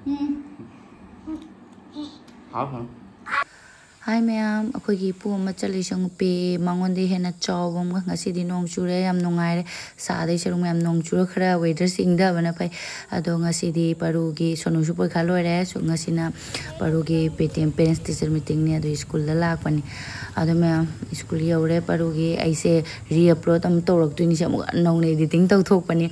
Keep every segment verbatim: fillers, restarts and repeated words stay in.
ꯎꯝ꯫ ꯍꯥꯎ, ꯍꯥꯎ꯫ ꯍꯥꯏ ꯃꯌꯥꯝ, ꯑꯩꯈꯣꯏꯒꯤ ꯏꯄꯨ ꯑꯃ ꯆꯠꯂꯤ ꯁꯪꯒꯨꯄꯤ, ꯃꯉꯣꯟꯗ ꯍꯦꯟꯅ ꯆꯥꯎꯕ ꯑꯃꯒ꯫ ꯉꯁꯤꯗꯤ ꯅꯣꯡ ꯆꯨꯔꯦ, ꯌꯥꯝ ꯅꯨꯡꯉꯥꯏꯔꯦ꯫ ꯁꯥꯗꯣꯏ ꯁꯔꯨꯛ ꯃꯌꯥꯝ ꯅꯣꯡ ꯆꯨꯔ ꯈꯔ weatherꯁꯦ ꯏꯪꯊꯕꯅ ꯐꯩ꯫ ꯑꯗꯣ ꯉꯁꯤꯗꯤ ꯄꯔꯨꯒꯤ, ꯁꯣꯅꯨꯁꯨ ꯄꯔꯤꯈꯥ ꯂꯣꯏꯔꯦ꯫ ꯁꯨ-, ꯉꯁꯤꯅ ꯄꯔꯨꯒꯤ P T M parents teacher meetingꯅꯤ, ꯑꯗꯨ ꯁ꯭ꯀꯨꯜꯗ ꯂꯥꯛꯄꯅꯤ꯫ ꯑꯗꯣ ꯃꯌꯥꯝ, ꯁ꯭ꯀꯨꯜ ꯌꯧꯔꯦ ꯄꯔꯨꯒꯤ꯫ ꯑꯩꯁꯦ re-upload ꯑꯃꯨꯛ ꯇꯧꯔꯛꯇꯣꯏꯅꯤꯁꯦ, ꯑꯃꯨꯛ ꯅꯧꯅ editing ꯇꯧꯊꯣꯛꯄꯅꯤ꯫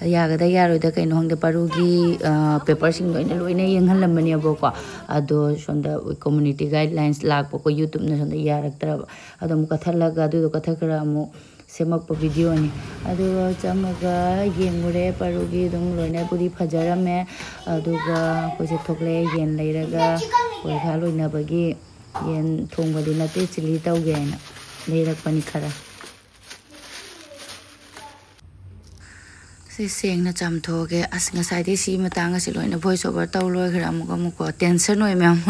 ꯌꯥꯒꯗ ꯌꯥꯔꯣꯏꯗ ꯀꯩꯅꯣ ꯈꯪꯗꯦ, ꯄꯔꯨꯒꯤ, ꯑ, paperꯁꯤꯡꯗꯣ ꯑꯩꯅ ꯂꯣꯏꯅ ꯌꯦꯡꯍꯜꯂꯝꯕꯅꯦꯕꯀꯣ꯫ ꯑꯗꯣ ꯁꯣꯝꯗ community guidelines ꯂꯥꯛꯄꯀꯣ, YouTubeꯅ ꯁꯣꯝꯗ ꯌꯥꯔꯛꯇ꯭ꯔꯕ꯫ ꯑꯗꯣ ꯑꯃꯨꯛ ꯀꯠꯊꯠꯂꯒ, ꯑꯗꯨꯗꯣ ꯀꯠꯊꯠꯈ꯭ꯔ ꯑꯃꯨꯛ ꯁꯦꯝꯃꯛꯄ videoꯅꯤ꯫ ꯑꯗꯨꯒ ꯆꯪꯉꯒ ꯌꯦꯡꯉꯨꯔꯦ, ꯄꯔꯨꯒꯤ ꯑꯗꯨꯝ ꯂꯣꯏꯅꯕꯨꯗꯤ ꯐꯖꯔꯝꯃꯦ꯫ ꯑꯗꯨꯒ ꯑꯩꯈꯣꯏꯁꯦ ꯊꯣꯛꯂꯛꯑꯦ, ꯌꯦꯟ ꯂꯩꯔꯒ ꯄꯔꯤꯈꯥ ꯂꯣꯏꯅꯕꯒꯤ ꯌꯦꯟ ꯊꯣꯡꯕꯗꯤ ꯅꯠꯇꯦ, chilli ꯇꯧꯒꯦ ꯍꯥꯏꯅ ꯂꯩꯔꯛꯄꯅꯤ ꯈꯔ꯫ ꯁꯤ ꯁꯦꯡꯅ ꯆꯥꯝꯊꯣꯛꯑꯒꯦ꯫ ꯑꯁ, ꯉꯁꯥꯏꯗꯤ ꯁꯤ ꯃꯇꯥꯡ ꯑꯁꯤ ꯂꯣꯏꯅ voice over ꯇꯧ ꯂꯣꯏꯈ꯭ꯔꯦ꯫ ꯑꯃꯨꯛ ꯑꯃꯨꯛꯀꯣ tension ꯑꯣꯏ ꯃꯌꯥꯝ꯫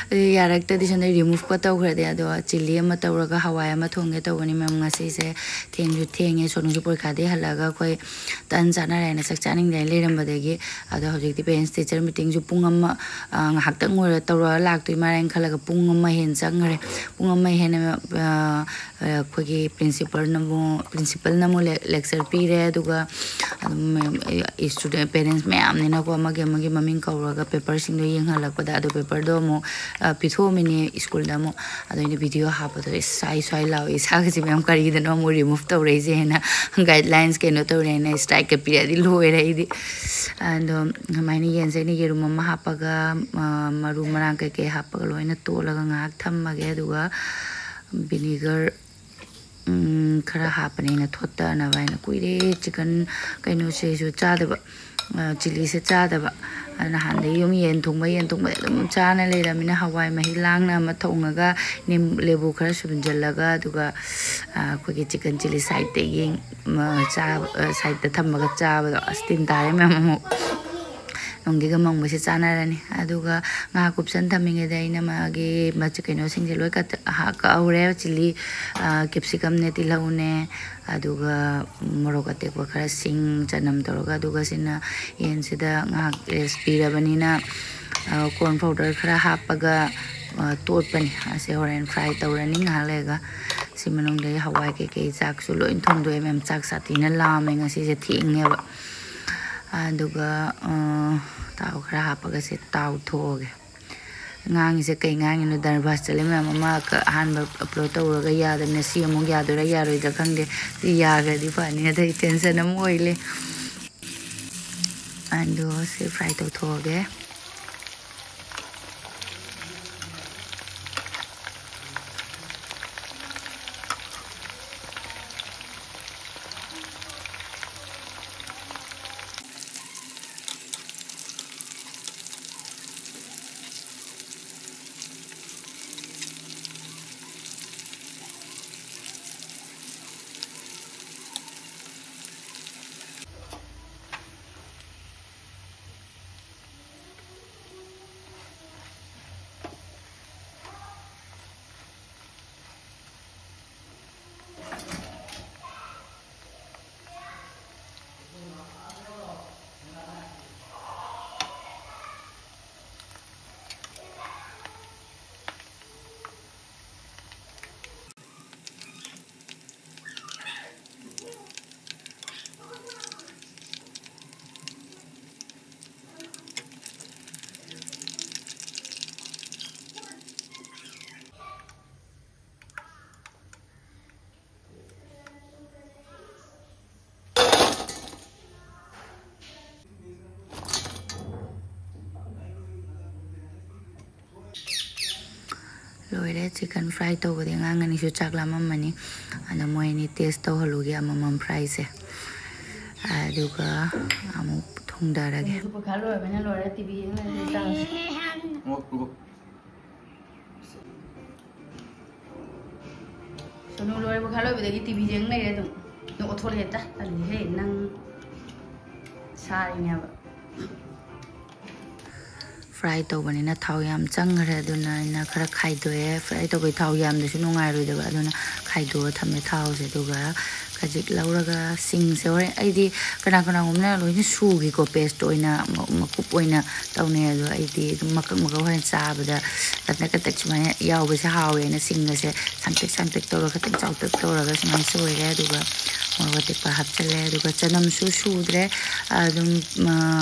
ꯑꯗꯨ ꯌꯥꯔꯛꯇ꯭ꯔꯗꯤ ꯁꯣꯝꯗ removeꯀ ꯇꯧꯈ꯭ꯔꯗꯤ꯫ ꯑꯗꯣ chilli ꯑꯃ ꯇꯧꯔꯒ ꯍꯋꯥꯏ ꯑꯃ ꯊꯣꯡꯒꯦ ꯇꯧꯕꯅꯤ ꯃꯌꯥꯝ꯫ ꯉꯁꯤꯁꯦ ꯊꯦꯡꯁꯨ ꯊꯦꯡꯉꯦ, ꯁꯣꯅꯨꯁꯨ ꯄꯔꯤꯈꯥꯗꯩ ꯍꯜꯂꯛꯑꯒ ꯑꯩꯈꯣꯏ ꯇꯟ ꯆꯥꯅꯔꯦꯅ ꯆꯥꯛ ꯆꯥꯅꯤꯡꯗꯦꯅ ꯂꯩꯔꯝꯕꯗꯒꯤ꯫ ꯑꯗꯣ ꯍꯧꯖꯤꯛꯇꯤ parents teacher meetingꯁꯨ ꯄꯨꯡ ꯑꯃ, ꯑ, ꯉꯥꯏꯍꯥꯛꯇꯪ ꯑꯣꯏꯔ ꯇꯧꯔꯒ ꯂꯥꯛꯇꯣꯏ ꯃꯥꯜꯂꯦꯅ ꯈꯜꯂꯒ ꯄꯨꯡ ꯑꯃ ꯍꯦꯟꯅ ꯆꯪꯈ꯭ꯔꯦ꯫ ꯄꯨꯡ ꯑꯃ ꯍꯦꯟꯅ, ꯑ, ꯑꯩꯈꯣꯏꯒꯤ principalꯅ ꯑꯃꯨꯛ, principalꯅ ꯑꯃꯨꯛ lecture ꯄꯤꯔꯦ꯫ ꯑꯗꯨꯒ ꯑꯗꯨꯝ student, parents ꯃꯌꯥꯝꯅꯤꯅꯀꯣ, ꯑꯃꯒꯤ ꯑꯃꯒꯤ ꯃꯃꯤꯡ ꯀꯧꯔꯒ paperꯁꯤꯡꯗꯣ ꯌꯦꯡꯍꯜꯂꯛꯄꯗ, ꯑꯗꯣ paperꯗꯣ ꯑꯃꯨꯛ, ꯑ, ꯄꯤꯊꯣꯛꯑꯝꯃꯤꯅꯦ ꯁ꯭ꯀꯨꯜꯗ ꯑꯃꯨꯛ꯫ ꯑꯗꯣ ꯑꯩꯅ video ꯍꯥꯞꯄꯗꯣ ꯏꯁ ꯁ꯭ꯋꯥꯏ ꯁ꯭ꯋꯥꯏ ꯂꯥꯎꯋꯦ꯫ ꯏꯁꯥꯒꯁꯦ ꯃꯌꯥꯝ ꯀꯔꯤꯗꯅꯣ ꯑꯃꯨꯛ remove ꯇꯧꯔꯛꯏꯁꯦ ꯍꯥꯏꯅ guidelines ꯀꯩꯅꯣ ꯇꯧꯔꯦꯅ strikeꯀ ꯄꯤꯔꯛꯑꯗꯤ ꯂꯣꯏꯔꯦ ꯑꯩꯗꯤ꯫ ꯑꯗꯣ ꯑꯗꯨꯃꯥꯏꯅ ꯌꯦꯟꯁꯦ ꯑꯩꯅ ꯌꯦꯔꯨꯝ ꯑꯃ ꯍꯥꯞꯄꯒ, ꯑ, ꯃꯔꯨ ꯃꯔꯥꯡ ꯀꯩꯀꯩ ꯍꯥꯞꯄꯒ ꯂꯣꯏꯅ ꯇꯣꯠꯂꯒ ꯉꯥꯏꯍꯥꯛ ꯊꯝꯃꯒꯦ꯫ ꯑꯗꯨꯒ vinegar, ꯎꯝ, ꯈꯔ ꯍꯥꯞꯄꯅꯦ ꯑꯩꯅ ꯊꯣꯠꯇꯅꯕ ꯍꯥꯏꯅ꯫ ꯀꯨꯏꯔꯦ chicken ꯀꯩꯅꯣꯁꯤꯁꯨ ꯆꯥꯗꯕ, ꯑ, chilliꯁꯦ ꯆꯥꯗꯕ꯫ ꯑ, ꯅꯍꯥꯟꯗꯩ ꯌꯨꯝ ꯌꯦꯟ ꯊꯣꯡꯕ, ꯌꯦꯟ ꯊꯣꯡꯕ ꯑꯗꯨꯝ ꯆꯥꯅ ꯂꯩꯔꯕꯅꯤꯅ ꯍꯋꯥꯏ ꯃꯍꯤ ꯂꯥꯡꯅ ꯑꯃ ꯊꯣꯡꯉꯒ, ꯅꯤꯝ-, ꯂꯦꯕꯨ ꯈꯔ ꯁꯨꯝꯖꯜꯂꯒ, ꯑꯗꯨꯒ, ꯑ, ꯑꯩꯈꯣꯏꯒꯤ chicken chilli sideꯇꯒꯤ, ꯃ-, ꯆꯥꯕ, ꯑ, sideꯇ ꯊꯝꯃꯒ ꯆꯥꯕꯗꯣ꯫ ꯑꯁ, ꯇꯤꯟ ꯇꯥꯔꯦ ꯃꯌꯥꯝ ꯑꯃꯨꯛ꯫ ꯅꯣꯡꯒꯤꯒ ꯃꯪꯕꯁꯦ ꯆꯥꯟꯅꯔꯅꯤ꯫ ꯑꯗꯨꯒ ꯉꯥ ꯀꯨꯞꯁꯟ ꯊꯝꯃꯤꯉꯩꯗ ꯑꯩꯅ ꯃꯥꯒꯤ ꯃꯆ-, ꯀꯩꯅꯣꯁꯤꯡꯁꯦ ꯂꯣꯏ ꯀꯠ-, ꯍꯥ-, ꯀꯛꯍꯧꯔꯦ꯫ ꯆꯤꯂꯤ, ꯑ, ꯀꯦꯞꯁꯤꯀꯝꯅꯦ, ꯇꯤꯜꯍꯧꯅꯦ, ꯑꯗꯨꯒ ꯃꯣꯔꯣꯛ ꯑꯇꯦꯛꯄ ꯈꯔ, ꯁꯤꯡ, ꯆꯅꯝ ꯇꯧꯔꯒ, ꯑꯗꯨꯒ ꯁꯤꯅ ꯌꯦꯟꯁꯤꯗ ꯉꯥꯏꯍꯥꯛ ꯔꯦꯁ ꯄꯤꯔꯕꯅꯤꯅ, ꯑ, ꯀꯣꯔꯟ ꯄꯥꯎꯗꯔ ꯈꯔ ꯍꯥꯞꯄꯒ, ꯑ, ꯇꯣꯠꯄꯅꯤ꯫ ꯑꯁꯦ ꯍꯣꯔꯦꯟ ꯐ꯭ꯔꯥꯏ ꯇꯧꯔꯅꯤ ꯉꯥꯏꯍꯥꯛ ꯂꯩꯔꯒ꯫ ꯁꯤ ꯃꯅꯨꯡꯗ ꯑꯩ ꯍꯋꯥꯏ ꯀꯩꯀꯩ, ꯆꯥꯛꯁꯨ ꯂꯣꯏ ꯊꯣꯡꯗꯣꯛꯑꯦ ꯃꯌꯥꯝ꯫ ꯆꯥꯛ ꯁꯥꯊꯤꯅ ꯂꯥꯝꯃꯦ ꯉꯁꯤꯁꯦ, ꯊꯦꯡꯉꯦꯕ꯫ ꯑꯗꯨꯒ, ꯑ, ꯊꯥꯎ ꯈꯔ ꯍꯥꯞꯄꯒ ꯁꯦ ꯇꯥꯎꯊꯣꯛꯑꯒꯦ꯫ ꯉꯥꯡꯉꯤꯁꯦ ꯀꯩ ꯉꯥꯡꯉꯤꯅꯣ? ꯗꯔꯕꯥꯁ ꯆꯠꯂꯦ ꯃꯌꯥꯝ꯫ ꯑꯃ ꯀ-, ꯑꯍꯥꯟꯕ ꯑꯞꯂꯣꯗ ꯇꯧꯔꯒ ꯌꯥꯗꯕꯅꯤꯅ ꯁꯤ ꯑꯃꯨꯛ ꯌꯥꯗꯣꯏꯔꯥ ꯌꯥꯔꯣꯏꯗ꯭ꯔꯥ ꯈꯪꯗꯦ꯫ ꯁꯤ ꯌꯥꯈ꯭ꯔꯗꯤ ꯐꯅꯤ, ꯑꯗꯩ ꯇꯦꯟꯁꯟ ꯑꯃ ꯑꯣꯏ ꯂꯩ꯫ ꯑꯗꯣ ꯁꯤ ꯐ꯭ꯔꯥꯏ ꯇꯧꯊꯣꯛꯑꯒꯦ꯫ ꯂꯣꯏꯔꯦ ꯆꯤꯀꯟ ꯐ꯭ꯔꯥꯏ ꯇꯧꯕꯗꯤ꯫ ꯑꯉꯥꯡ ꯑꯅꯤꯁꯨ ꯆꯥꯛ ꯂꯥꯝꯃꯝꯃꯅꯤ꯫ ꯑꯗꯣ ꯃꯣꯏ ꯑꯅꯤ ꯇꯦꯁ ꯇꯧꯍꯜꯂꯨꯒꯦ ꯑꯃꯃꯝ ꯐ꯭ꯔꯥꯏꯁꯦ꯫ ꯑꯗꯨꯒ ꯑꯃꯨꯛ ꯊꯣꯡꯗꯔꯒꯦ꯫ ꯄꯩꯈꯥ ꯂꯣꯏꯔꯕꯅꯤꯅ ꯂꯣꯏꯔꯦ, ꯇꯤ ꯚꯤ ꯌꯦꯡ ꯂꯩꯔꯦ ꯆꯥꯔꯁꯤ꯫ ꯁꯣꯅꯨ ꯂꯣꯏꯔꯦ, ꯄꯩꯈꯥ ꯂꯣꯏꯕꯗꯒꯤ ꯇꯤ ꯚꯤ ꯌꯦꯡ ꯂꯩꯔꯦ ꯑꯗꯨꯝ꯫ ꯅꯪ ꯑꯣꯊꯣꯔꯛꯑꯦ ꯇ-, ꯇꯜꯂꯤꯍꯦ ꯅꯪ꯫ ꯁꯥꯔꯤꯅꯦꯕ꯫ ꯐ꯭ꯔꯥꯏ ꯇꯧꯕꯅꯤꯅ ꯊꯥꯎ ꯌꯥꯝ ꯆꯪꯈ꯭ꯔꯦ꯫ ꯑꯗꯨꯅ ꯑꯩꯅ ꯈꯔ ꯈꯥꯏꯗꯣꯛꯑꯦ꯫ ꯐ꯭ꯔꯥꯏ ꯇꯧꯕꯩ ꯊꯥꯎ ꯌꯥꯝꯗꯁꯨ ꯅꯨꯡꯉꯥꯏꯔꯣꯏꯗꯕ, ꯑꯗꯨꯅ ꯈꯥꯏꯗꯣꯛꯑ ꯊꯝꯃꯦ ꯊꯥꯎꯁꯦ꯫ ꯑꯗꯨꯒ ꯈꯖꯤꯛ ꯂꯧꯔꯒ ꯁꯤꯡꯁꯦ ꯍꯣꯔꯦꯟ, ꯑꯩꯗꯤ ꯀꯅꯥ ꯀꯅꯥꯒꯨꯝꯕꯅ ꯂꯣꯏꯅ ꯁꯨꯈꯤꯀꯣ, ꯄꯦꯁꯇ ꯑꯣꯏꯅ ꯃ-, ꯃꯀꯨꯞ ꯑꯣꯏꯅ ꯇꯧꯅꯩ꯫ ꯑꯗꯣ ꯑꯩꯗꯤ ꯑꯗꯨꯝ ꯃꯀꯛ ꯃꯀꯛ ꯍꯣꯔꯦꯟ ꯆꯥꯕꯗ ꯀꯟꯇꯛ ꯀꯟꯇꯛ ꯁꯨꯃꯥꯏꯅ ꯌꯥꯎꯕꯁꯦ ꯍꯥꯎꯋꯦꯅ ꯁꯤꯡꯒꯁꯦ ꯁꯥꯡꯇꯛ ꯁꯥꯡꯇꯛ ꯇꯧꯔꯒ ꯈꯤꯇꯪ ꯆꯥꯎꯇꯛ ꯇꯧꯔꯒ ꯁꯨꯃꯥꯏꯅ ꯁꯣꯏꯔꯦ꯫ ꯑꯗꯨꯒ ꯃꯣꯔꯣꯛ ꯑꯇꯦꯛꯄ ꯍꯥꯞꯆꯤꯜꯂꯦ꯫ ꯑꯗꯨꯒ ꯆꯅꯝꯁꯨ ꯁꯨꯗ꯭ꯔꯦ, ꯑꯗꯨꯝ, ꯑ,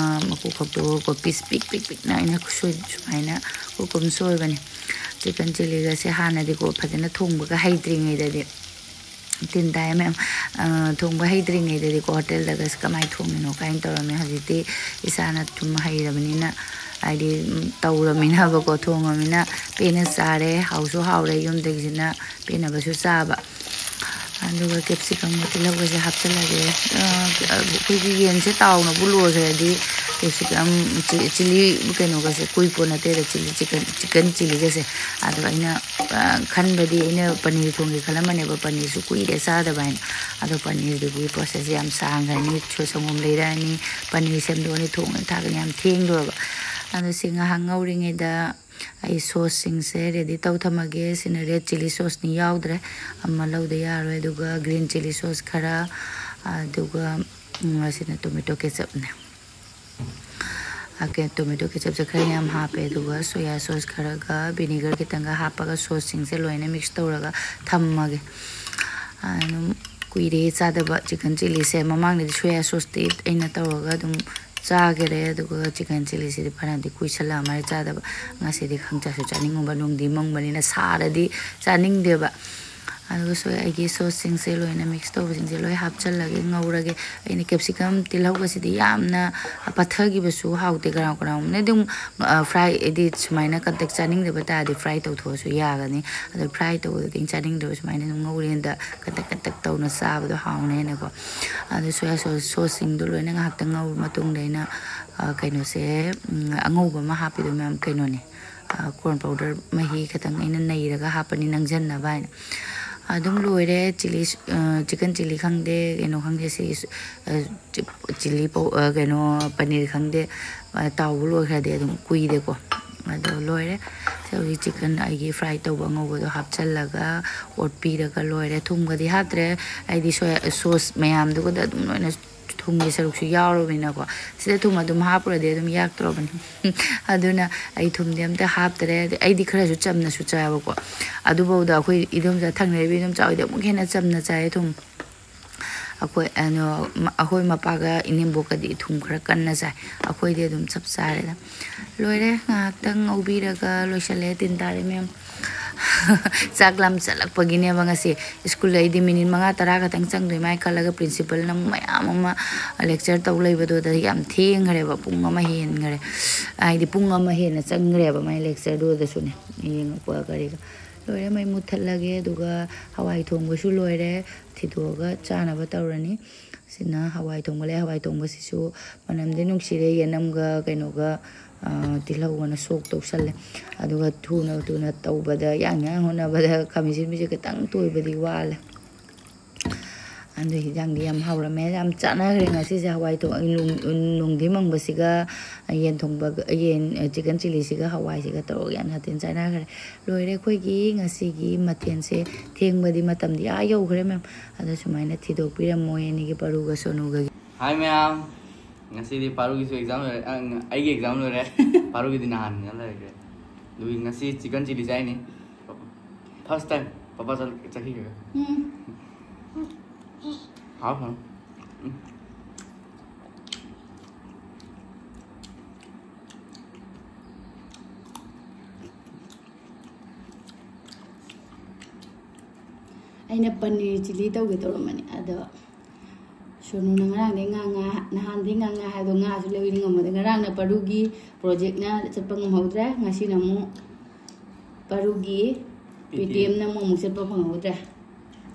ꯃꯀꯨ ꯈꯣꯛꯇꯣꯛꯑꯒ ꯄꯤꯁ ꯄꯤꯛ ꯄꯤꯛ ꯄꯤꯛꯅ ꯑꯩꯅ ꯁꯣꯏ-, ꯁꯨꯃꯥꯏꯅ ꯀꯨꯞ ꯀꯨꯞ ꯁꯣꯏꯕꯅꯦ꯫ ꯆꯤꯛꯀꯟ ꯆꯤꯂꯤꯒꯁꯦ ꯍꯥꯟꯅꯗꯤꯀꯣ ꯐꯖꯅ ꯊꯣꯡꯕꯒ ꯍꯩꯇ꯭ꯔꯤꯉꯩꯗꯗꯤ, ꯇꯤꯟ ꯇꯥꯏ ꯃꯌꯥꯝ, ꯑ, ꯊꯣꯡꯕ ꯍꯩꯇ꯭ꯔꯤꯉꯩꯗꯗꯤꯀꯣ ꯍꯣꯇꯦꯜꯗꯒꯁꯦ ꯀꯃꯥꯏꯅ ꯊꯣꯡꯉꯤꯅꯣ ꯀꯥꯏꯅ ꯇꯧꯔꯝꯃꯦ꯫ ꯍꯧꯖꯤꯛꯇꯤ ꯏꯁꯥꯅ ꯑꯗꯨꯝ ꯍꯩꯔꯕꯅꯤꯅ, ꯍꯥꯏꯗꯤ, ꯎꯝ, ꯇꯧꯔꯃꯤꯅꯕꯀꯣ, ꯊꯣꯡꯉꯃꯤꯅ ꯄꯦꯟꯅ ꯆꯥꯔꯦ, ꯍꯥꯎꯁꯨ ꯍꯥꯎꯔꯦ, ꯌꯨꯝꯗꯒꯤꯁꯤꯅ ꯄꯦꯟꯅꯕꯁꯨ ꯆꯥꯕ꯫ ꯑꯗꯨꯒ ꯀꯦꯞꯁꯤꯀꯝꯒ ꯇꯤꯜꯍꯧꯒꯁꯦ ꯍꯥꯞꯆꯤꯜꯂꯒꯦ꯫ ꯑ, ꯑꯩꯈꯣꯏꯒꯤ ꯌꯦꯟꯁꯦ ꯇꯥꯎꯅꯕꯨ ꯂꯣꯏꯈ꯭ꯔꯗꯤ ꯀꯦꯞꯁꯤꯀꯝ, ꯆꯤ-, ꯆꯤꯂꯤ ꯀꯩꯅꯣꯒꯁꯦ ꯀꯨꯏꯄꯣꯠ ꯅꯠꯇꯦꯗ, ꯆꯤꯂꯤ ꯆꯤꯛꯀꯟ, ꯆꯤꯛꯀꯟ ꯆꯤꯂꯤꯒꯁꯦ꯫ ꯑꯗꯣ ꯑꯩꯅ, ꯑ, ꯈꯟꯕꯗꯤ ꯑꯩꯅ ꯄꯅꯤꯔ ꯊꯣꯡꯒꯦ ꯈꯜꯂꯝꯕꯅꯦꯕ, ꯄꯅꯤꯔꯁꯨ ꯀꯨꯏꯔꯦ ꯆꯥꯗꯕ ꯍꯥꯏꯅ꯫ ꯑꯗꯣ ꯄꯅꯤꯔꯗꯨꯒꯤ ꯄ꯭ꯔꯣꯁꯦꯁꯁꯦ ꯌꯥꯝ ꯁꯥꯡꯈ꯭ꯔꯅꯤ꯫ ꯁꯣ-, ꯁꯪꯒꯣꯝ ꯂꯩꯔꯛꯑꯅꯤ, ꯄꯅꯤꯔ ꯁꯦꯝꯗꯣꯛꯑꯅꯤ, ꯊꯣꯡꯉꯅꯤ ꯊꯥꯛꯀꯅꯤ, ꯌꯥꯝ ꯊꯦꯡꯗꯣꯔꯕ꯫ ꯑꯗꯣ ꯁꯤ ꯉꯥꯏꯍꯥꯛ ꯉꯧꯔꯤꯉꯩꯗ ꯑꯩ ꯁꯣꯁꯁꯤꯡꯁꯦ ꯔꯦꯗꯤ ꯇꯧ ꯊꯝꯃꯒꯦ꯫ ꯁꯤꯅ ꯔꯦꯗ ꯆꯤꯂꯤ ꯁꯣꯁꯅꯤ, ꯌꯥꯎꯗ꯭ꯔꯦ, ꯑꯃ ꯂꯧꯗ ꯌꯥꯔꯣꯏ꯫ ꯑꯗꯨꯒ ꯒ꯭ꯔꯤꯟ ꯆꯤꯂꯤ ꯁꯣꯁ ꯈꯔ, ꯑꯗꯨꯒ, ꯎꯝ, ꯑꯁꯤꯅ ꯇꯣꯃꯦꯇꯣ ꯀꯦꯆꯞꯅꯦ꯫ ꯑꯣꯀꯦ, ꯇꯣꯃꯦꯇꯣ ꯀꯦꯆꯞꯁꯦ ꯈꯔ ꯌꯥꯝ ꯍꯥꯞꯄꯦ, ꯑꯗꯨꯒ ꯁꯣꯌꯥ ꯁꯣꯁ ꯈꯔꯒ ꯚꯤꯅꯤꯒꯔ ꯈꯤꯇꯪꯒ ꯍꯥꯞꯄꯒ ꯁꯣꯁꯁꯤꯡꯁꯦ ꯂꯣꯏꯅ ꯃꯤꯛꯁ ꯇꯧꯔꯒ ꯊꯝꯃꯒꯦ꯫ ꯑꯗꯨꯝ ꯀꯨꯏꯔꯦ ꯆꯥꯗꯕ ꯆꯤꯛꯀꯟ ꯆꯤꯂꯤꯁꯦ꯫ ꯃꯃꯥꯡꯗꯗꯤ ꯁꯣꯌꯥ ꯁꯣꯁꯇꯤ ꯑꯩꯅ ꯇꯧꯔꯒ ꯑꯗꯨꯝ ꯆꯥꯈꯔꯦ, ꯑꯗꯨꯒ ꯆꯤꯛꯀꯟ ꯆꯤꯂꯤꯁꯤꯗꯤ ꯐꯅꯗꯤ ꯀꯨꯏꯁꯜꯂꯛꯑ ꯃꯥꯜꯂꯦ ꯆꯥꯗꯕ꯫ ꯉꯁꯤꯗꯤ ꯈꯪꯆꯥꯁꯨ ꯆꯥꯅꯤꯡꯉꯨꯕ, ꯅꯨꯡꯗꯤ ꯃꯪꯕꯅꯤꯅ ꯁꯥꯔꯗꯤ ꯆꯥꯅꯤꯡꯗꯦꯕ꯫ ꯑꯗꯨꯒ ꯁꯣꯏ ꯑꯩꯒꯤ ꯁꯣꯁꯁꯤꯡꯁꯦ ꯂꯣꯏꯅ ꯃꯤꯛꯁ ꯇꯧꯕꯁꯤꯡꯁꯦ ꯂꯣꯏ ꯍꯥꯞꯆꯜꯂꯒꯦ, ꯉꯧꯔꯒꯦ꯫ ꯑꯩꯅ ꯀꯦꯞꯁꯤꯀꯝ ꯇꯤꯜꯍꯧꯒꯁꯤꯗꯤ ꯌꯥꯝꯅ ꯄꯠꯊꯈꯤꯕꯁꯨ ꯍꯥꯎꯇꯦ꯫ ꯀꯅꯥ ꯀꯅꯥꯒꯨꯝꯕꯅꯗꯤ ꯑꯗꯨꯝ, ꯑ, ꯐ꯭ꯔꯥꯏ, ꯍꯥꯏꯗꯤ ꯁꯨꯃꯥꯏꯅ ꯀꯟꯇꯛ ꯆꯥꯅꯤꯡꯗꯕ ꯇꯥꯔꯗꯤ ꯐ꯭ꯔꯥꯏ ꯇꯧꯊꯣꯛꯑꯁꯨ ꯌꯥꯒꯅꯤ꯫ ꯑꯗꯣ ꯐ꯭ꯔꯥꯏ ꯇꯧꯕꯗꯗꯤ ꯆꯥꯅꯤꯡꯗꯕ, ꯁꯨꯃꯥꯏꯅ ꯑꯗꯨꯝ ꯉꯧꯔꯤꯉꯩꯗ ꯀꯟꯇꯛ ꯀꯟꯇꯛ ꯇꯧꯅ ꯆꯥꯕꯗꯣ ꯍꯥꯎꯅꯦꯅꯀꯣ꯫ ꯑꯗꯣ ꯁꯣꯌꯥ ꯁꯣꯁ, ꯁꯣꯁꯁꯤꯡꯗꯣ ꯂꯣꯏꯅ ꯉꯥꯏꯍꯥꯛꯇꯪ ꯉꯧꯔꯕ ꯃꯇꯨꯡꯗ ꯑꯩꯅ, ꯑ, ꯀꯩꯅꯣꯁꯦ, ꯎꯝ, ꯑꯉꯧꯕ ꯑꯃ ꯍꯥꯞꯄꯤꯗꯣ ꯃꯌꯥꯝ ꯀꯩꯅꯣꯅꯦ, ꯑ, ꯀꯣꯔꯟ ꯄꯥꯎꯗꯔ ꯃꯍꯤ ꯈꯤꯇꯪ ꯑꯩꯅ ꯅꯩꯔꯒ ꯍꯥꯞꯄꯅꯤ ꯅꯪꯁꯤꯟꯅꯕ ꯍꯥꯏꯅ꯫ ꯑꯗꯨꯝ ꯂꯣꯏꯔꯦ꯫ Chilli, chicken chilli ꯈꯪꯗꯦ, ꯀꯩꯅꯣ ꯈꯪꯗꯦ, ꯁꯤ ꯆꯤꯂꯤ ꯄꯧ ꯀꯩꯅꯣ ꯄꯅꯤꯔ ꯈꯪꯗꯦ, ꯇꯥꯎꯕ ꯂꯣꯏꯈ꯭ꯔꯗꯤ ꯑꯗꯨꯝ ꯀꯨꯏꯗꯦꯀꯣ꯫ ꯑꯗꯣ ꯂꯣꯏꯔꯦ꯫ ꯁꯤ ꯍꯧꯖꯤꯛ chicken ꯑꯩꯒꯤ fry ꯇꯧꯕ ꯑꯉꯧꯕꯗꯣ ꯍꯥꯞꯆꯜꯂꯒ ꯑꯣꯠꯄꯤꯔꯒ ꯂꯣꯏꯔꯦ꯫ ꯊꯨꯝꯒꯗꯤ ꯍꯥꯞꯇ꯭ꯔꯦ, ꯑꯩꯗꯤ soya sauce ꯃꯌꯥꯝꯗꯨꯒꯗ ꯑꯗꯨꯝ ꯂꯣꯏꯅ ꯊꯨꯝꯒꯤ ꯁꯔꯨꯛꯁꯨ ꯌꯥꯎꯔꯕꯅꯤꯅꯀꯣ꯫ ꯁꯤꯗ ꯊꯨꯝ ꯑꯗꯨꯝ ꯍꯥꯞꯄꯨꯔꯗꯤ ꯑꯗꯨꯝ ꯌꯥꯛꯇ꯭ꯔꯣꯕꯅꯤ꯫ ꯑꯗꯨꯅ ꯑꯩ ꯊꯨꯝꯗꯤ ꯑꯝꯇ ꯍꯥꯞꯇ꯭ꯔꯦ꯫ ꯑꯗꯩ ꯑꯩꯗꯤ ꯈꯔꯁꯨ ꯆꯝꯅꯁꯨ ꯆꯥꯏꯌꯦꯕꯀꯣ꯫ ꯑꯗꯨꯐꯥꯎꯗ ꯑꯩꯈꯣꯏ ꯏꯗꯣꯝꯆꯥ ꯊꯪꯅꯔꯤꯕ ꯏꯗꯣꯝꯆꯥ ꯍꯣꯏꯗꯤ ꯑꯃꯨꯛ ꯍꯦꯟꯅ ꯆꯝꯅ ꯆꯥꯏꯌꯦ ꯊꯨꯝ꯫ ꯑꯩꯈꯣꯏ, ꯀꯩꯅꯣ, ꯑꯩꯈꯣꯏ ꯃꯄꯥꯒ ꯏꯅꯦꯝꯕꯣꯛꯀꯗꯤ ꯊꯨꯝ ꯈꯔ ꯀꯟꯅ ꯆꯥꯏ꯫ ꯑꯩꯈꯣꯏꯗꯤ ꯑꯗꯨꯝ ꯆꯞ ꯆꯥꯔꯦꯗ꯫ ꯂꯣꯏꯔꯦ꯫ ꯉꯥꯏꯍꯥꯛꯇꯪ ꯉꯧꯕꯤꯔꯒ ꯂꯣꯏꯁꯜꯂꯦ꯫ ꯇꯤꯟ ꯇꯥꯔꯦ ꯃꯌꯥꯝ꯫ ꯆꯥꯛ ꯂꯥꯝꯁꯜꯂꯛꯄꯒꯤꯅꯦꯕ ꯉꯁꯤ꯫ ꯁ꯭ꯀꯨꯜ ꯑꯩꯗꯤ ꯃꯤꯅꯤꯠ ꯃꯉꯥ ꯇꯔꯥ ꯈꯛꯇꯪ ꯆꯪꯗꯣꯏ ꯃꯥꯏ ꯈꯜꯂꯒ principalꯅ ꯑꯃꯨꯛ ꯃꯌꯥꯝ ꯑꯃ lecture ꯇꯧ ꯂꯩꯕꯗꯨꯗ ꯌꯥꯝ ꯊꯦꯡꯈ꯭ꯔꯦꯕ꯫ ꯄꯨꯡ ꯑꯃ ꯍꯦꯟꯈ꯭ꯔꯦ꯫ ꯍꯥꯏꯗꯤ ꯄꯨꯡ ꯑꯃ ꯍꯦꯟꯅ ꯆꯪꯈ꯭ꯔꯦꯕ ꯃꯥꯏ lectureꯗꯨꯗꯁꯨꯅꯦ꯫ ꯌꯦꯡꯉꯛꯄ ꯀꯔꯤꯒ꯫ ꯂꯣꯏꯔꯦ, ꯃꯩ ꯃꯨꯠꯊꯠꯂꯒꯦ꯫ ꯑꯗꯨꯒ ꯍꯋꯥꯏ ꯊꯣꯡꯕꯁꯨ ꯂꯣꯏꯔꯦ꯫ ꯊꯤꯗꯣꯛꯑꯒ ꯆꯥꯅꯕ ꯇꯧꯔꯅꯤ꯫ ꯁꯤꯅ ꯍꯋꯥꯏ ꯊꯣꯡꯕ ꯂꯩ꯫ ꯍꯋꯥꯏ ꯊꯣꯡꯕꯁꯤꯁꯨ ꯃꯅꯝꯗꯤ ꯅꯨꯡꯁꯤꯔꯦ꯫ ꯌꯦꯅꯝꯒ ꯀꯩꯅꯣꯒ, ꯑ, ꯇꯤꯜꯍꯧꯒꯅ ꯁꯣꯛ ꯇꯧꯁꯜꯂꯦ꯫ ꯑꯗꯨꯒ ꯊꯨꯅ ꯊꯨꯅ ꯇꯧꯕꯗ, ꯌꯥꯡ ꯌꯥꯡ ꯍꯣꯠꯅꯕꯗ ꯈꯥꯃꯦꯟ ꯑꯁꯤꯟꯕꯤꯁꯦ ꯈꯤꯇꯪ ꯇꯣꯏꯕꯗꯤ ꯋꯥꯠꯂꯦ꯫ ꯑꯗꯨ ꯍꯤꯟꯖꯥꯡꯗꯤ ꯌꯥꯝ ꯍꯥꯎꯔꯝꯃꯦ꯫ ꯌꯥꯝ ꯆꯥꯟꯅꯈ꯭ꯔꯦ ꯉꯁꯤꯁꯦ꯫ ꯍꯋꯥꯏ ꯊꯣꯡ-, ꯅꯨꯡ-, ꯅꯨꯡꯗꯤ ꯃꯪꯕꯁꯤꯒ, ꯌꯦꯟ ꯊꯣꯡꯕꯒ, ꯌꯦꯟ, chicken chilliꯁꯤꯒ ꯍꯋꯥꯏꯁꯤꯒ ꯇꯧꯔꯒ ꯌꯥꯝ ꯁꯥꯊꯤꯅ ꯆꯥꯟꯅꯈ꯭ꯔꯦ꯫ ꯂꯣꯏꯔꯦ ꯑꯩꯈꯣꯏꯒꯤ ꯉꯁꯤꯒꯤ ꯃꯊꯦꯜꯁꯦ꯫ ꯊꯦꯡꯕꯗꯤ ꯃꯇꯝꯗꯤ ꯑꯥ ꯌꯧꯈ꯭ꯔꯦ ꯃꯌꯥꯝ꯫ ꯑꯗꯣ ꯁꯨꯃꯥꯏꯅ ꯊꯤꯗꯣꯛꯄꯤꯔꯝꯃꯣ ꯑꯅꯤꯒꯤ ꯄꯔꯨꯒ ꯁꯣꯅꯨꯒꯒꯤ꯫ Hi ꯃꯌꯥꯝ, ꯉꯁꯤꯗꯤ ꯄꯥꯔꯨꯒꯤꯁꯨ exam ꯂꯣꯏꯔꯦ꯫ ꯑ, ꯑꯩꯒꯤ exam ꯂꯣꯏꯔꯦ꯫ ꯄꯥꯔꯨꯒꯤꯗꯤ ꯅꯍꯥꯟꯅ ꯂꯩꯈ꯭ꯔꯦ꯫ ꯑꯗꯨꯒꯤ ꯉꯁꯤ chicken chilli ꯆꯥꯏꯅꯤ꯫ First time papa ꯆꯠ-, ꯆꯠꯈꯤꯈ꯭ꯔꯒ꯫ ꯎꯝ꯫ ꯍꯥꯎ ꯍꯥꯎ꯫ ꯎꯝ꯫ ꯑꯩꯅ ꯄꯅꯤꯔ ꯆꯤꯂꯤ ꯇꯧꯒꯦ ꯇꯧꯔꯝꯕꯅꯤ, ꯑꯗꯣ ꯁꯣꯅꯨꯅ ꯉꯔꯥꯡꯗꯩ ꯉꯥ, ꯉꯥ, ꯅꯍꯥꯟꯗꯩ ꯉꯥ, ꯉꯥ ꯍꯥꯏꯕꯗꯣ ꯉꯥꯁꯨ ꯂꯩꯕꯗꯤ ꯉꯝꯃꯣꯏꯗ꯫ ꯉꯔꯥꯡꯅ ꯄꯔꯨꯒꯤ projectꯅ ꯆꯠꯄ ꯉꯝꯍꯧꯗ꯭ꯔꯦ, ꯉꯁꯤꯅ ꯑꯃꯨꯛ ꯄꯔꯨꯒꯤ Paytmꯅ ꯑꯃꯨꯛ, ꯑꯃꯨꯛ ꯆꯠꯄ ꯐꯪꯍꯧꯗ꯭ꯔꯦ꯫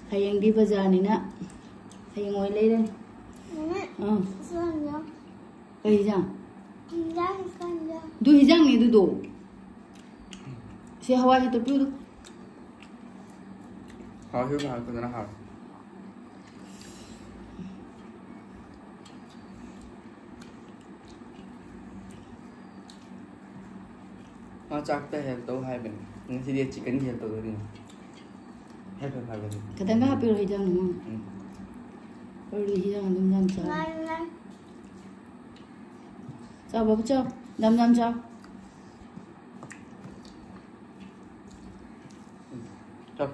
ꯍꯌꯦꯡꯗꯤ ꯕꯖꯥꯔꯅꯤꯅ ꯍꯌꯦꯡ ꯑꯣꯏ ꯂꯩꯔꯅꯤ꯫ ꯃꯃꯥ, ꯑꯥ꯫ ꯁꯤ ꯍꯪꯉꯣ꯫ ꯀꯩ ꯍꯤꯟꯖꯥꯡ? ꯍꯤꯟꯖꯥꯡ ꯀꯥꯟꯗ꯫ ꯑꯗꯨ ꯍꯤꯟꯖꯥꯡꯅꯤ ꯑꯗꯨꯗꯣ꯫ ꯁꯤ ꯍꯋꯥꯏꯁꯦ ꯇꯣꯠꯄꯤꯌꯨꯗꯣ꯫ ꯍꯥꯎ ꯍꯤꯎ ꯍꯥꯎ ꯐꯖꯅ ꯍꯥꯎ꯫ ꯃꯥ ꯆꯥꯛꯇ ꯍꯦꯜꯞ ꯇꯧ ꯍꯥꯏꯕꯅꯤ꯫ ꯉꯁꯤꯗꯤ ꯆꯤꯛꯀꯟ ꯍꯦꯜꯞ ꯇꯧꯗꯣꯏꯅꯤ꯫ ꯍꯦꯜꯞ ꯍꯦꯜꯞ ꯍꯥꯏꯕꯅꯤ꯫ ꯈꯤꯇꯪꯒ ꯍꯥꯞꯄꯤꯔꯣ ꯍꯤꯟꯖꯥꯡꯗꯣ ꯃꯉꯣꯟꯗ꯫ ꯎꯝ꯫ ꯑꯩꯈꯣꯏꯗꯤ ꯍꯤꯟꯖꯥꯡ ꯑꯗꯨꯝ ꯌꯥꯝ ꯆꯥꯏ꯫ ꯆꯥꯎ ꯕꯥꯕꯨ ꯆꯥꯎ꯫ ꯌꯥꯝ ꯌꯥꯝ ꯆꯥꯎ꯫ ꯆꯥꯎ꯫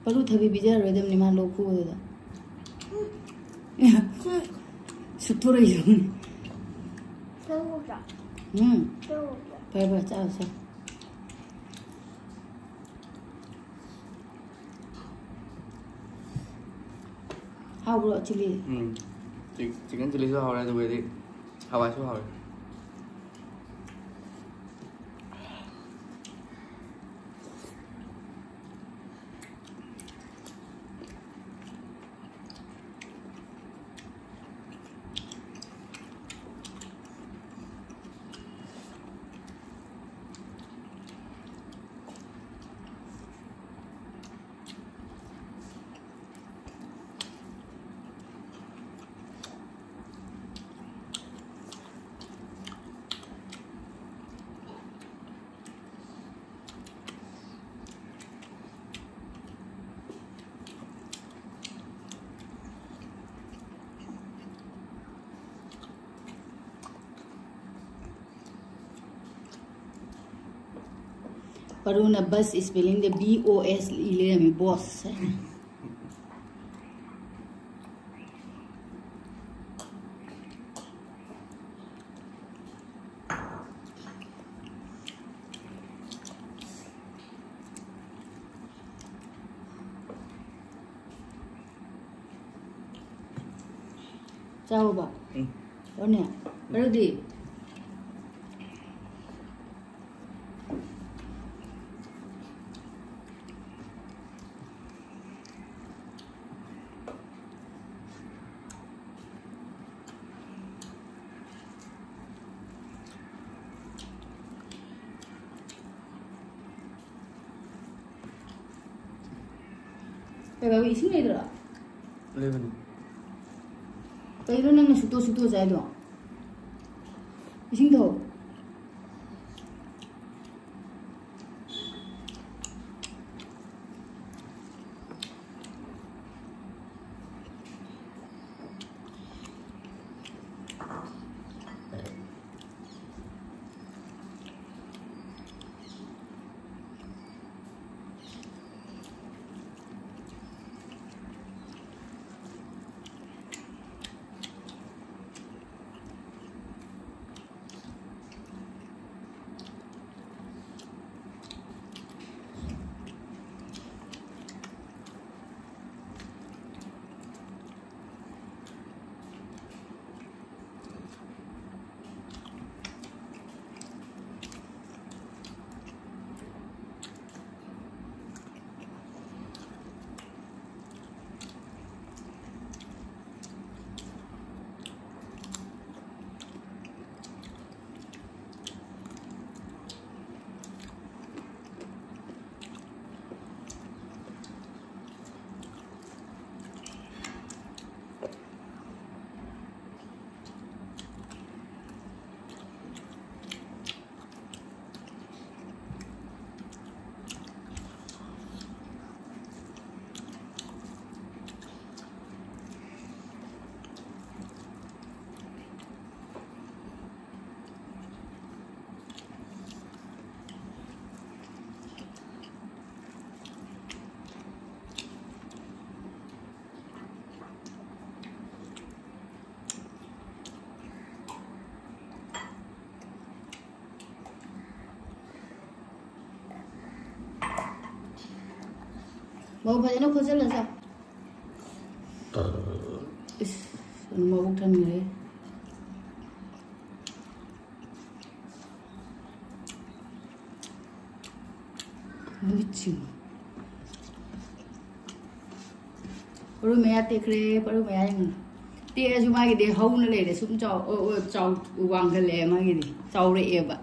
ꯄꯔꯨ ꯊꯕꯤ ꯄꯤꯖꯔꯔꯣꯏꯗꯕꯅꯤ ꯃꯥ ꯂꯣꯛ ꯈꯨꯕꯗꯨꯗ꯫ ꯁꯨꯛꯊꯣꯔꯛꯏꯁꯨ꯫ ꯎꯝ꯫ ꯐꯔꯦ ꯐꯔꯦ ꯆꯥꯔꯣ ꯆꯥꯔꯣ꯫ ꯍꯥꯎꯕ꯭ꯔꯣ ꯆꯤꯂꯤ? ꯎꯝ꯫ ꯆꯤ-, ꯆꯤꯛꯀꯟ ꯆꯤꯂꯤꯁꯨ ꯍꯥꯎꯔꯦ, ꯑꯗꯨꯒꯗꯤ ꯍꯋꯥꯏꯁꯨ ꯍꯥꯎꯔꯦ꯫ ꯄꯔꯨꯅ ꯕꯁ ꯏꯁꯄꯦꯂꯤꯡꯗ ꯕꯤ ꯑꯣ ꯑꯦꯁ ꯏ ꯂꯩꯔꯝꯃꯤ, ꯕꯣꯁ꯫ ꯆꯥꯎꯕ꯫ ꯎꯝ꯫ ꯑꯣꯅꯦ꯫ ꯎꯝ꯫ ꯑꯗꯨꯗꯤ꯫ ꯀꯩꯗꯧꯕ, ꯏꯁꯤꯡ ꯂꯩꯗ꯭ꯔꯣ? ꯂꯩꯕꯅꯤ꯫ ꯀꯩꯅꯣ ꯅꯪꯅ ꯁꯨꯇꯣ ꯁꯨꯇꯣ ꯆꯥꯏꯗꯣ? ꯏꯁꯤꯡ ꯊꯛꯑꯣ꯫ ꯃꯧ ꯐꯖꯅ ꯈꯣꯠꯆꯜꯂꯁꯦ꯫ ꯏꯁ, ꯃꯕꯨꯛ ꯊꯟꯈ꯭ꯔꯦ꯫ ꯃꯤꯠꯁꯤꯡ꯫ ꯄꯔꯨ ꯃꯌꯥ ꯇꯦꯛꯈ꯭ꯔꯦ, ꯄꯔꯨ ꯃꯌꯥ ꯌꯦꯡꯉꯨ꯫ ꯇꯦꯛꯑꯁꯨ ꯃꯥꯒꯤꯗꯤ ꯍꯧꯅ ꯂꯩꯔꯦ, ꯁꯨꯝ ꯆꯥꯎ-, ꯑꯣ, ꯑꯣ, ꯆꯥꯎ-, ꯋꯥꯡꯈꯠꯂꯛꯑꯦ ꯃꯥꯒꯤꯗꯤ, ꯆꯥꯎꯔꯛꯑꯦꯕ꯫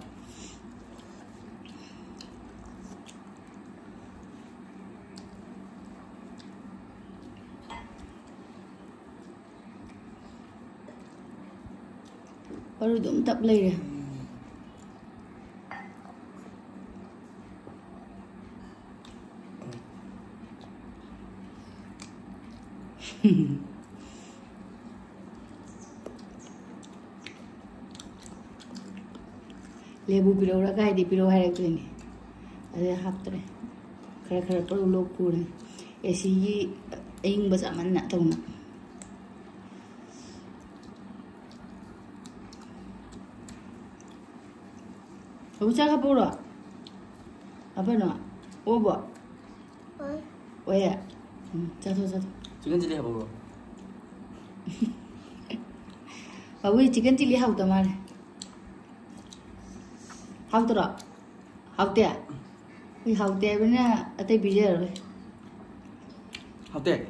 ꯄꯔꯨꯗꯨꯝ ꯇꯞ ꯂꯩꯔꯦ꯫ ꯂꯦꯕꯨ ꯄꯤꯔꯛꯎꯔꯥ ꯀꯥꯏꯗꯤ ꯄꯤꯔꯛꯎ ꯍꯥꯏꯔꯛꯇꯣꯏꯅꯦ꯫ ꯑꯗꯨꯗ ꯍꯥꯞꯇ꯭ꯔꯦ꯫ ꯈꯔ ꯈꯔ ꯄꯔꯨ ꯂꯣꯛ ꯄꯨꯔꯦ꯫ ꯑꯦꯁꯤꯒꯤ ꯑꯏꯪꯕ ꯆꯥꯃꯟꯅ ꯇꯧꯅ꯫ ꯍꯧꯖꯤꯛ ꯆꯥꯛ ꯍꯥꯞꯄꯛꯎꯔꯣ? ꯍꯥꯞꯄꯛꯑꯅꯣ? ꯑꯣꯕꯣ? ꯑꯣꯏ꯫ ꯑꯣꯏꯌꯦ? ꯎꯝ, ꯆꯥꯊꯣꯛ, ꯆꯥꯊꯣꯛ꯫ ꯆꯤꯛꯀꯟ ꯆꯤꯂꯤ ꯍꯥꯞꯄꯛꯎꯔꯣ? ꯕꯥꯕꯨ, ꯆꯤꯛꯀꯟ ꯆꯤꯂꯤ ꯍꯥꯎꯇ ꯃꯥꯜꯂꯦ꯫ ꯍꯥꯎꯇ꯭ꯔꯣ? ꯍꯥꯎꯇꯦ? ꯑꯩ ꯍꯥꯎꯇꯦ ꯍꯥꯏꯕꯅꯤꯅ ꯑꯇꯩ ꯄꯤꯖꯔꯔꯣꯏ꯫ ꯍꯥꯎꯇꯦ?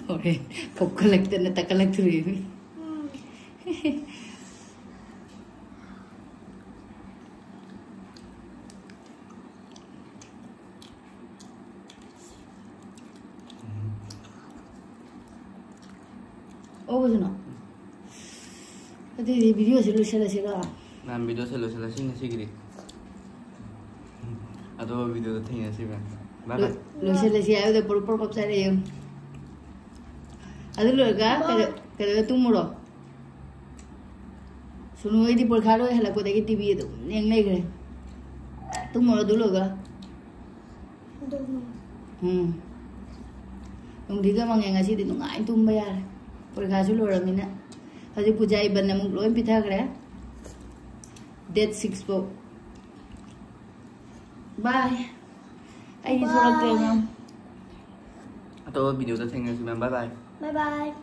ꯍꯣꯔꯦꯟ ꯀꯞꯈꯠꯂꯛꯇꯅ ꯇꯛꯈꯠꯂꯛꯇꯣꯔꯤꯕꯅꯤ꯫ ꯑꯣ, ꯀꯩꯅꯣ? ꯑꯗꯨꯗꯤ ꯚꯤꯗꯤꯑꯣꯁꯦ ꯂꯣꯏꯁꯤꯜꯂꯁꯤꯔꯣ? ꯃꯌꯥꯝ, ꯚꯤꯗꯤꯑꯣꯁꯦ ꯂꯣꯏꯁꯤꯜꯂꯁꯤ ꯉꯁꯤꯒꯤꯗꯤ꯫ ꯑꯗꯣ ꯚꯤꯗꯤꯑꯣꯗ ꯊꯦꯡꯅꯁꯤ, ꯃꯌꯥꯝ꯫ ꯕꯥꯏ ꯕꯥꯏ꯫ ꯂꯣꯏꯁꯤꯜꯂꯁꯤ ꯍꯥꯏꯕꯗ ꯄꯨꯔꯞ ꯄꯨꯔꯞ ꯀꯞꯆꯔꯛꯑꯦ꯫ ꯑꯗꯨ ꯂꯣꯏꯔꯒ ꯀꯩꯗ-, ꯀꯩꯗꯧꯔ ꯇꯨꯝꯃꯨꯔꯣ? ꯁꯨꯅꯨ ꯍꯣꯏꯗꯤ ꯄꯣꯔꯤꯈꯥ ꯂꯣꯏ ꯍꯜꯂꯛꯄꯗꯒꯤ ꯇꯤꯚꯤ ꯑꯗꯨꯝ ꯌꯦꯡ ꯂꯩꯈ꯭ꯔꯦ꯫ ꯇꯨꯝꯃꯨꯔꯣ ꯑꯗꯨ ꯂꯣꯏꯔꯒ꯫ ꯎꯝ꯫ ꯅꯨꯡꯊꯤꯟꯒ ꯃꯪꯉꯦ, ꯉꯁꯤꯗꯤ ꯅꯨꯡꯉꯥꯏꯅ ꯇꯨꯝꯕ ꯌꯥꯔꯦ꯫ ꯄꯣꯔꯤꯈꯥꯁꯨ ꯂꯣꯏꯔꯃꯤꯅ꯫ ꯍꯧꯖꯤꯛ ꯄꯨꯖꯥ ꯏꯕꯟ ꯑꯃꯨꯛ ꯂꯣꯏ ꯄꯤꯊꯈ꯭ꯔꯦ꯫ Date six ꯐꯥꯎ꯫ Bye꯫ ꯑꯩꯗꯤ ꯊꯣꯛꯂꯛꯇ꯭ꯔꯦ, bye꯫ ꯃꯦꯝ꯫ ꯑꯇꯣꯞꯄ ꯚꯤꯗꯤꯑꯣꯗ ꯊꯦꯡꯅꯁꯤ, ꯃꯦꯝ꯫ Bye bye꯫ Bye bye꯫